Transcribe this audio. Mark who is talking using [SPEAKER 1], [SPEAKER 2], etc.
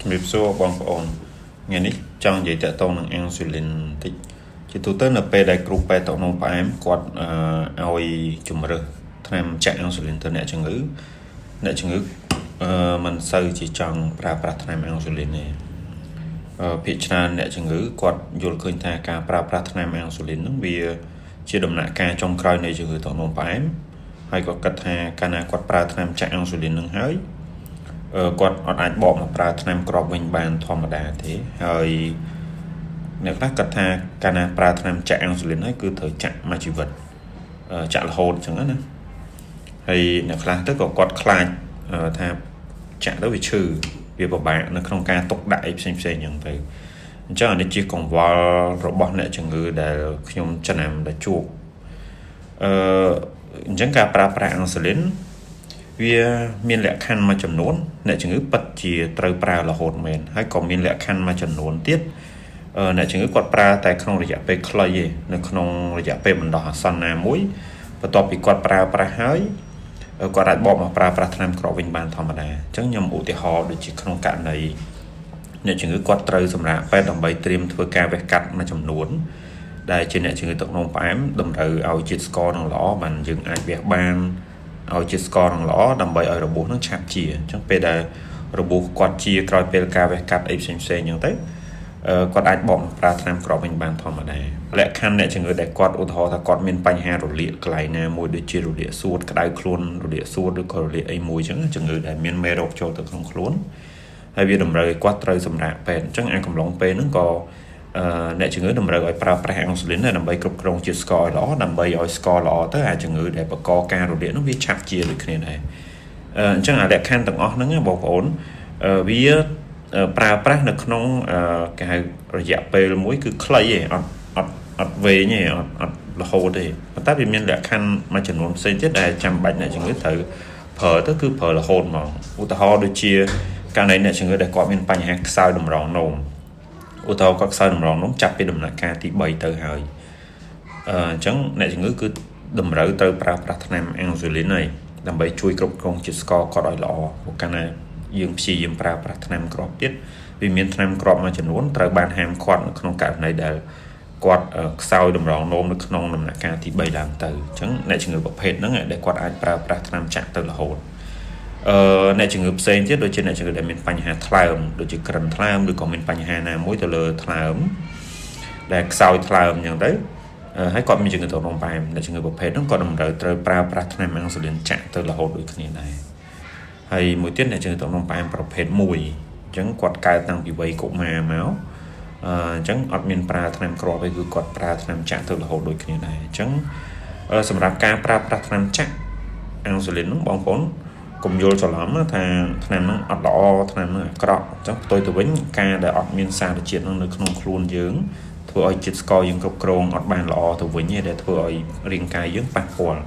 [SPEAKER 1] ជំរាបសួរបងប្អូនថ្ងៃនេះចង់និយាយតាក់ទងនឹងអាំងស៊ូលីនបន្តិចជាទូទៅនៅពេលដែលគ្រូពេទ្យទឹកនោមផ្អែមគាត់ឲ្យជំរើសថ្នាំចាក់អាំងស៊ូលីនទៅអ្នកជំងឺអ្នកជំងឺមិនសូវជាចង់ប្រើប្រាស់ថ្នាំអាំងស៊ូលីនទេភាគច្រើនអ្នកជំងឺគាត់យល់ឃើញថាការប្រើប្រាស់ថ្នាំអាំងស៊ូលីនហ្នឹងវាជាដំណាក់កាលចុងក្រោយនៃជំងឺទឹកនោមផ្អែមហើយគាត់គិតថាកាលណាគាត់ប្រើថ្នាំចាក់អាំងស៊ូលីនហ្នឹងហើយគាត់អត់អាចបកមកប្រើថ្នាំគ្រាប់វិញបានធម្មតាទេហើយអ្នកខ្លះគាត់ថាកាលណាប្រើថ្នាំចាក់អាំងស៊ូលីនហើយគឺត្រូវចាក់មួយជីវិតចាក់រហូតអញ្ចឹងណាហើយអ្នកខ្លះទៅក៏គាត់ខ្លាចថាចាក់ទៅវាឈឺវាពិបាកនៅក្នុងការទុកដាក់អីផ្សេងផ្សេងអញ្ចឹងទៅអញ្ចឹងអានេះជាកង្វល់របស់អ្នកជំងឺដែលខ្ញុំចំណាំដែលជួបអញ្ចឹងការប្រើប្រាស់អាំងស៊ូលីនវាមានលក្ខខណ្ឌមួយចំនួនអ្នកជំងឺពិតជាត្រូវប្រើរហូតមែនហើយក៏មានលក្ខខណ្ឌមួយចំនួនទៀតអ្នកជំងឺគាត់ប្រើតែក្នុងរយៈពេលខ្លីទេនៅក្នុងរយៈពេលបណ្ដោះអាសន្នណាមួយបន្ទាប់ពីគាត់ប្រើប្រាស់ហើយគាត់អាចបកមកប្រើប្រាស់ថ្នាំគ្រាប់វិញបានធម្មតាអញ្ចឹងខ្ញុំឧទាហរណ៍ដូចជាក្នុងករណីអ្នកជំងឺគាត់ត្រូវសម្រាកពេទ្យដើម្បីត្រៀមធ្វើការវះកាត់មួយចំនួនដែលជាអ្នកជំងឺទឹកនោមផ្អែមតម្រូវឲ្យជាតិស្ករនឹងល្អបានយើងអាចវះបានឲ្យជាតិស្ករនឹងល្អដើម្បីឲ្យរបួសនឹងឆាប់ជាអញ្ចឹងពេលដែលរបួសគាត់ជាក្រោយពេលការវះកាត់អីផ្សេងផ្សេងអញ្ចឹងទៅគាត់អាចបកមកប្រើថ្នាំគ្រាប់វិញបានធម្មតាលក្ខខណ្ឌអ្នកជំងឺដែលគាត់ឧទាហរណ៍ថាគាត់មានបញ្ហារលាកកន្លែងណាមួយដូចជារលាកសួតក្តៅខ្លួនរលាកសួតឬក៏រលាកអីមួយអញ្ចឹងជំងឺដែលមានមេរោគចូលទៅក្នុងខ្លួនហើយវាតម្រូវឲ្យគាត់ត្រូវសម្រាកពេទ្យអញ្ចឹងអាកំឡុងពេលហ្នឹងក៏អ្នកជំងឺតម្រូវឲ្យប្រើប្រាស់អាំងស៊ូលីនដើម្បីគ្រប់គ្រងជាតិស្ករឲ្យល្អដើម្បីឲ្យស្ករល្អទៅអាជំងឺដែលបង្កការរលាកនោះវាឆាប់ជាដូចគ្នាដែរអញ្ចឹងអាលក្ខខណ្ឌទាំងអស់ហ្នឹងបងប្អូនវាប្រើប្រាស់នៅក្នុងគេហៅរយៈពេលមួយគឺខ្លីទេអត់អត់អត់វែងទេអត់អត់រហូតទេប៉ុន្តែវាមានលក្ខខណ្ឌមួយចំនួនផ្សេងទៀតដែលចាំបាច់អ្នកជំងឺត្រូវប្រើទៅគឺប្រើរហូតហ្មងឧទាហរណ៍ដូចជាករណីអ្នកជំងឺដែលគាត់មានបញ្ហាខ្សោយតម្រងនោមឧទាហរណ៍គាត់ខ្សោយតម្រងនោមចាប់ពីដំណាក់កាលទី3ទៅហើយអញ្ចឹងអ្នកជំងឺគឺតម្រូវត្រូវប្រើប្រាស់ថ្នាំអាំងស៊ូលីនហើយដើម្បីជួយគ្រប់គ្រងជាតិស្ករគាត់ឲ្យល្អព្រោះកាលណាយើងព្យាយាមប្រើប្រាស់ថ្នាំគ្រាប់ទៀតវាមានថ្នាំគ្រាប់មួយចំនួនត្រូវបានហាមឃាត់នៅក្នុងករណីដែលគាត់ខ្សោយតម្រងនោមនៅក្នុងដំណាក់កាលទី3ឡើងទៅអញ្ចឹងអ្នកជំងឺប្រភេទហ្នឹងដែលគាត់អាចប្រើប្រាស់ថ្នាំចាក់ទៅរហូតអ្នកជំងឺផ្សេងទៀតដូចជាអ្នកជំងឺដែលមានបញ្ហាថ្លើមដូចជាក្រិនថ្លើមឬក៏មានបញ្ហាណាមួយទៅលើថ្លើមដែលខ្សោយថ្លើមអញ្ចឹងទៅហើយគាត់មានជំងឺទឹកនោមផ្អែមអ្នកជំងឺប្រភេទហ្នឹងក៏តម្រូវត្រូវប្រើប្រាស់ថ្នាំអាំងស៊ូលីនចាក់ទៅរហូតដូចគ្នាដែរហើយមួយទៀតអ្នកជំងឺទឹកនោមផ្អែមប្រភេទ1អញ្ចឹងគាត់កើតតាំងពីវ័យកុមារមកអញ្ចឹងអត់មានប្រើថ្នាំគ្រាប់ទេគឺគាត់ប្រើថ្នាំចាក់ទៅរហូតដូចគ្នាដែរអញ្ចឹងសម្រាប់ការប្រើប្រាស់ថ្នាំចាក់អាំងស៊ូលីនហ្នឹងបងប្អូនកុំយល់ច្រឡំថាថ្នាំហ្នឹងអត់ល្អថ្នាំហ្នឹងអាក្រក់អញ្ចឹងផ្ទុយទៅវិញការដែលអត់មានសារជាតិហ្នឹងនៅក្នុងខ្លួនយើងធ្វើឲ្យជាតិស្ករយើងគ្រប់គ្រងអត់បានល្អទៅវិញទេដែលធ្វើឲ្យរាងកាយយើងប៉ះពាល់។